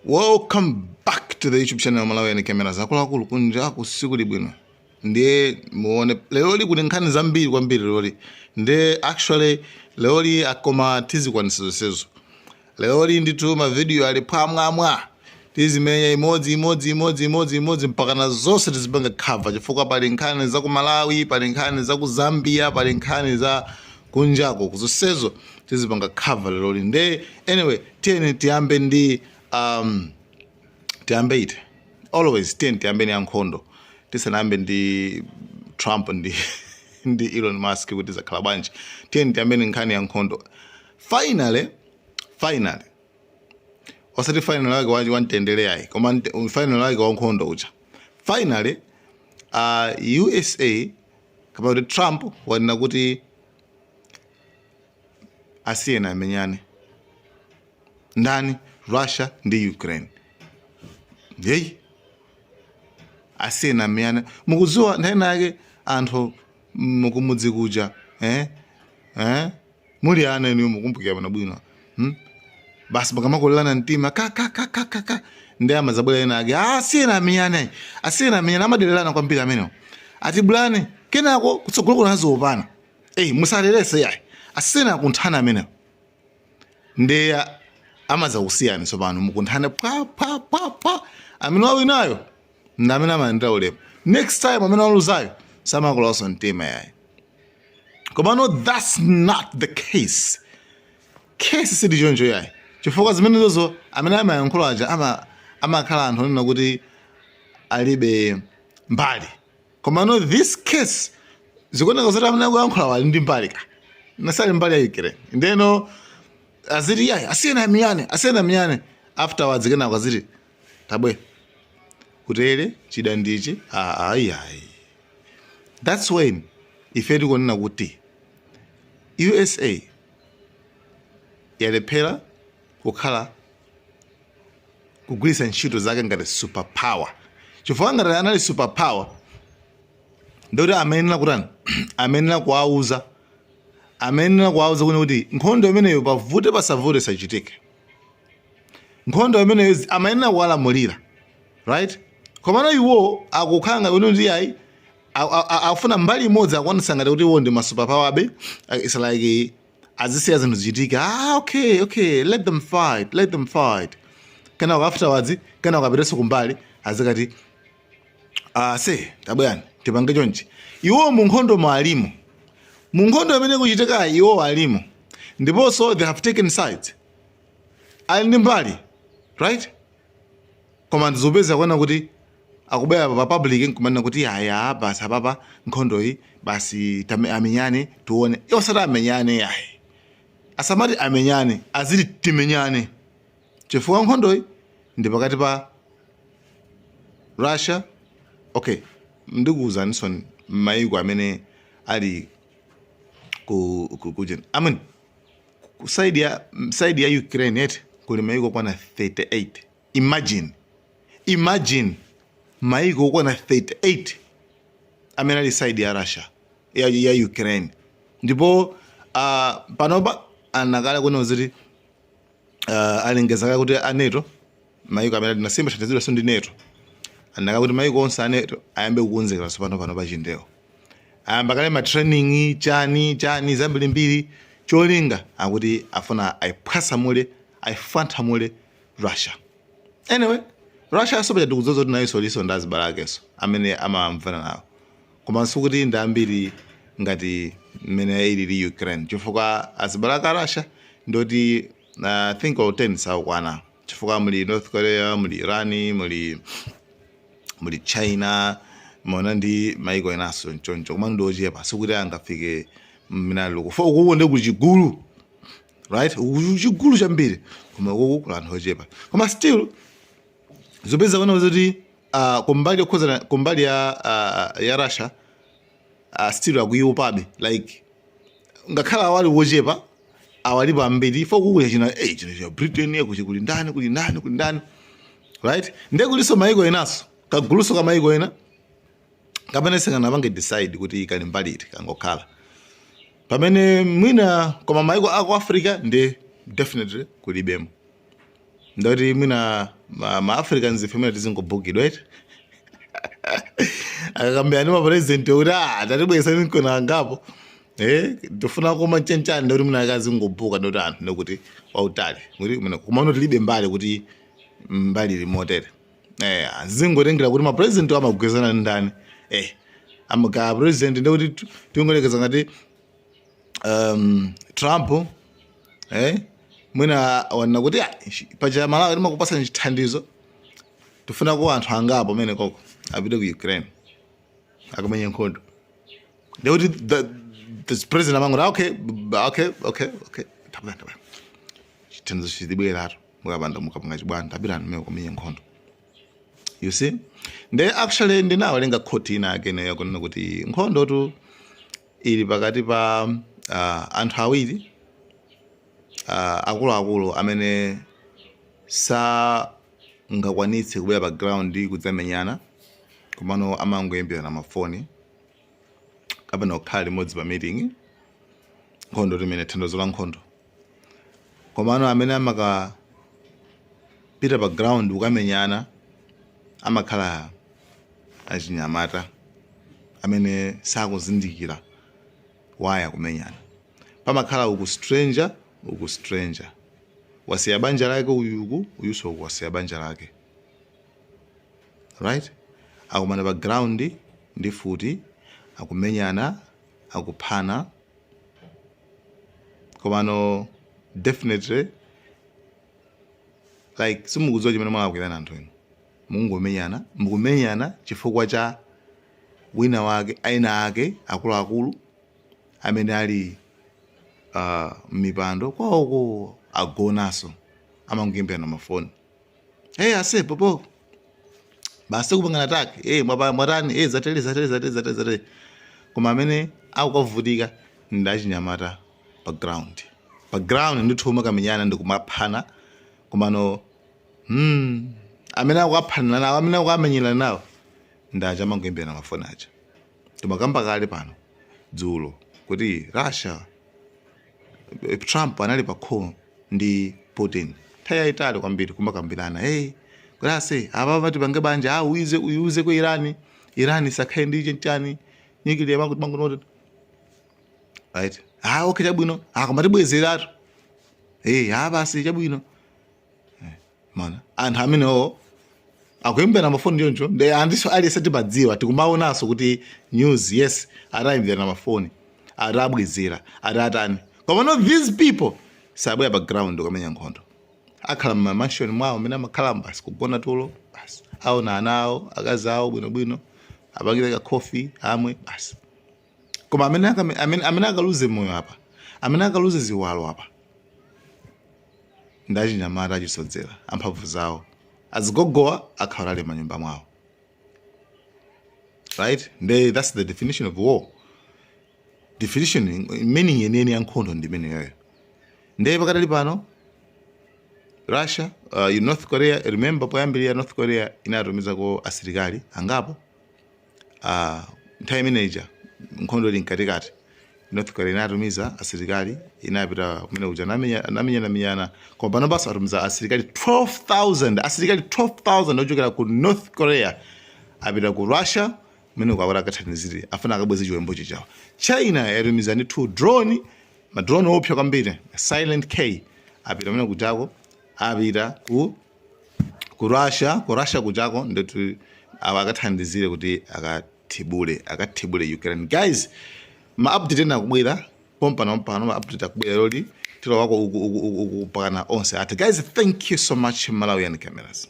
Welcome back to the YouTube channel Malawi Cameras. Akuluakulu, kunja kusikuli bwino, ndiye muone leroli kuli nkhani zambiri kwambiri leroli. Ndiye actually leroli akoma tizikwanisa zonsezo leroli ndithu. Mavidiyo ali phwamwamwa, tizimenya imodzi imodzi imodzi imodzi imodzi mpaka na zonse tizipanga cover, chifukwa pali nkhani za ku Malawi, pali nkhani za ku Zambia, pali nkhani za kunjako, zonsezo tizipanga cover leroli. Nde anyway, tiyeni tiyambe ndi tiyambe ite always, tiyeni tiyambe ni ankhondo tisanayambe ndi Trump ndi Elon Musk kuti zakhala bwanji. Tiyeni tiyambe ni nkhani ya nkhondo. Finally, finally, osati final wake wamtendere ayi, koma final wake wa nkhondo uja. Finally, USA kapena kuti Trump wanena kuti asiyeni amenyane. Ndani? Russia ndi Ukraine. Yeyi, asiyeni amenyane. Mukudziwa nthawi yake anthu mukumudzi kuja, eh? Eh? Muli ana inu, mukumbukira bwino bwino, Basi mukamakulirana mtima ka ka ka ka ka ka, ndi amazabwera ena ake, "Ah, asiyeni amenyane, asiyeni amenyane, amadererana kwambiri amenewo, atibulane." Kenako kutsogolo kuno aziopana, "Eyi, musalerese yayi, asiyeni akunthana amenewo." Ndi amazakusiyani tsopano mukunthane pwa pwa pwa pwa. Amene wawinayo ndi amene amalandira ulemu. Next time amene waluzayo samakulaso mtima yayi. Komano that's not the case. Case sili choncho yayi, chifukwa zimenezozo amene amayankhula aja amakhala anthu onena kuti alibe mbali. Komano this case zikuoneka zoti amene akuyankhula wali ndi mbali ka nasali mbali ya Ukraine. Ndeno aziti, "Yayi, asiyeni amenyane, asiyeni amenyane." Afterwards kenako aziti, "Tabwe kutere chida ndichi." Ayi ayi, that's when ife tikunena kuti USA yalephera kukhala kugwiritsa ntchito zake ngati superpower, chifukwa ngati anali superpower ndikuti amayenera kutani? Amayenera kuwauza, amayenera kuwauza kuti nkhondo imeneyo pavute pasavute sachitike. Nkhondo imeneyo amayenera kuwalamulira, right? Komano iwo akukhala ngati kuti ayi, akufuna mbali imodzi, akuonetsa ngati kuti iwo ndi ma superpower abe. It's like azisiya zinthu zichitike, "Ah, okay, let them fight, let them fight." Kenako afterwards, kenako apitenso kumbali azikati, "Ah, se tabwerani tipange chonchi." Iwo mu nkhondo mo alimo, mu nkhondo imene kuchitika iwo alimo, ndiponso they have taken sides, ali ndi mbali, right? Koma ndizopeza kuona kuti akubwera pa public nkumanena kuti, "Aya, basi, apapa nkhondoyi basi amenyane tione." Iwo osati amenyane yayi, asamati amenyane, aziti timenyane, chifukwa nkhondoyi ndi pakati pa Russia. Okay, ndikuwuzaninso mayiko amene ali ku I mean, ku side ya Ukraine yeti kuli mayiko okwana 38. Imagine, imagine mayiko okwana 38 amene ali side ya Russia, ya Ukraine. Ndipo panopa anakale kuona kuti alengeza kale kuti a NATO, mayiko amene nasimba thandizidwanso ndi NATO, anaka kuti mayiko onse a NATO ayambe kukonzekera tsopano. Pano pa chindewo ayamba kale ma training, chani chani zambirimbiri, cholinga akuti afuna ayiphwasamule, ayifanthamule Russia. Anyway, Russia aso paja tikudziwa kuti nayenso liso ndi azibale akenso amene amamvana nawo, komanso kuti ndi ambiri ngati mmene ilili Ukraine, chifukwa azibale ake a Russia ndoti I think all 10 sakukwana, chifukwa muli North Korea, muli Iran, muli China, mona ndi maiko enanso nchoncho, koma ndi ochepa, sikuti angafike mmene ali uku. Fo ukuku ndi kuli chigulu, right? Uku chigulu chambiri, koma ukuku kuli anthu ochepa. Koma still zopeza kuona kuti kumbali yokhuzana kumbali ya Russia, still akuiopabe, like ngakhale awali wochepa, awalipo ambiri. Fo kuku china, china cha Britain, kuchi kuli ndani, kuli ndani, kuli ndani, right? Ndiye kuliso maiko enaso, kaguluso ka maiko ena kapena singanapange decide kuti kali mbali iti, kangokhala pamene mwina. Koma maiko aku Africa ndi definitely kulibemo. Ndoti mwina ma Africans ife mwina tizingobukidwa eti. Akakambirana ndi mapresident kuti, "Ah, tatibwezani mkono angapo, tifuna koma chanchani," ndoti mwina akazingobuka, ndoti anthu ndikuti wautali kuti mwina kumano tilibe mbali kuti mbali limotere. Zingotengera kuti mapresident amagwezana ndani. Amaka president ndikuti tingolekeza ngati Trump, mwina wana kuti, "Ah, paja Malawi timakupasa chithandizo, tifuna ku anthu angapo amene koko apite ku Ukraine akamenya nkhondo." Ndikuti the president amangoti, Okay, tabwera, tabwera, chithandizo chizibweratu, mukapanda mukapanga chibwana, tapitani mmene kumenya nkhondo." You see, nde actually ndinawerenga quote ina ake ineyo kunena kuti nkhondotu ili pakati pa anthu awiri akuluakulu amene sangakwanitse kubwera pa ground kudzamenyana, komano amangoyimbirana mafoni kapena kukhala limodzi pa meeting. Nkhondo timene thandizo la nkhondo, komano amene amakapita pa ground kukamenyana amakhala achinyamata amene sakuzindikira waya kumenyana. Pamakhala uku stranger, uku stranger wasiya banja lake, uyuku uyuso uku wasiya banja lake, right? Akumana pa ground ndi futi, akumenyana, akuphana, komano definitely like simukudziwa chimene mwalakwirana. Anthu inu mungomenyana, mukumenyana chifukwa cha wina wake, aina ake akuluakulu amene ali m'mipando kwawoko, agonaso, amangoyimbirana mafoni, "Hey, ase popo basi kupangana take, hey, mwatani, hey, zatere, zatere, zatere, zatere, zatere." Koma amene akukavutika ndi achinyamata pa ground, pa ground ndithu umakamenyana ndikumaphana, komano amene akukaphanana nawo, amene akukamenyerana nawo ndi aja amangoyimbirana mafoni aja. Timakamba kale pano dzulo kuti Russia, Trump anali pa call ndi Putin nthawi yayitali kwambiri kumakambirana, "Hey, kulase apa tipange banja, ah, uize uyuze ku Iran, Iran isakhale ndi chenchani nuclear mangu mangu, right? Ah, okay, chabwino. Ah, koma tibwezeratu. Eh, ah, basi chabwino." Mana anthu amenewo akuimbira mafoni choncho, ndi andiso aliyense timadziwa, tikumaonanso kuti news, yes, atayimbira mafoni, atabwezera, atatani, koma no, these people sabwera pa ground kumenya nkhondo. Akhala mmamansion mwawo amene amakhala, basi kugona tulo, basi aona ana awo, akazi awo bwinobwino, apangire ka coffee amwe, basi. Koma amene akaluze moyo apa, amene akaluze ziwalo apa ndi achinyamata achisodzera amphamvu zawo. Azigogowa akhala ali manyumba mwawo, right? Nde that's the definition of war, definition, meaning yeniyeni ya nkhondo ndi imeneyoyo. Ndiye pakatali pano Russia, North Korea, remember poyambirira North Korea inatumizako asilikali angapo nthawi imeneja nkhondo ili mkatikati. North Korea inatumiza asilikali, inapita kumene kuja, anamenyanamenyana, koma pano basi atumiza asilikali 12,000, asilikali 12,000 ochokera ku North Korea apita ku Russia kumene kwakuti akathandizire, afuna akabweze chiwembu chichawo. China yatumiza ndithu drone, madrone opsa kwambiri, Silent K, apita kumene kuchako, apita ku Russia kuchako ndithu awo akathandizire kuti akathibule Ukraine. Guys, ma update ena akubwera pompano pompano, ma update akubwera loli tilowako uku uku uku uku pakana onse ati. Guys, thank you so much. Malawian Cameras.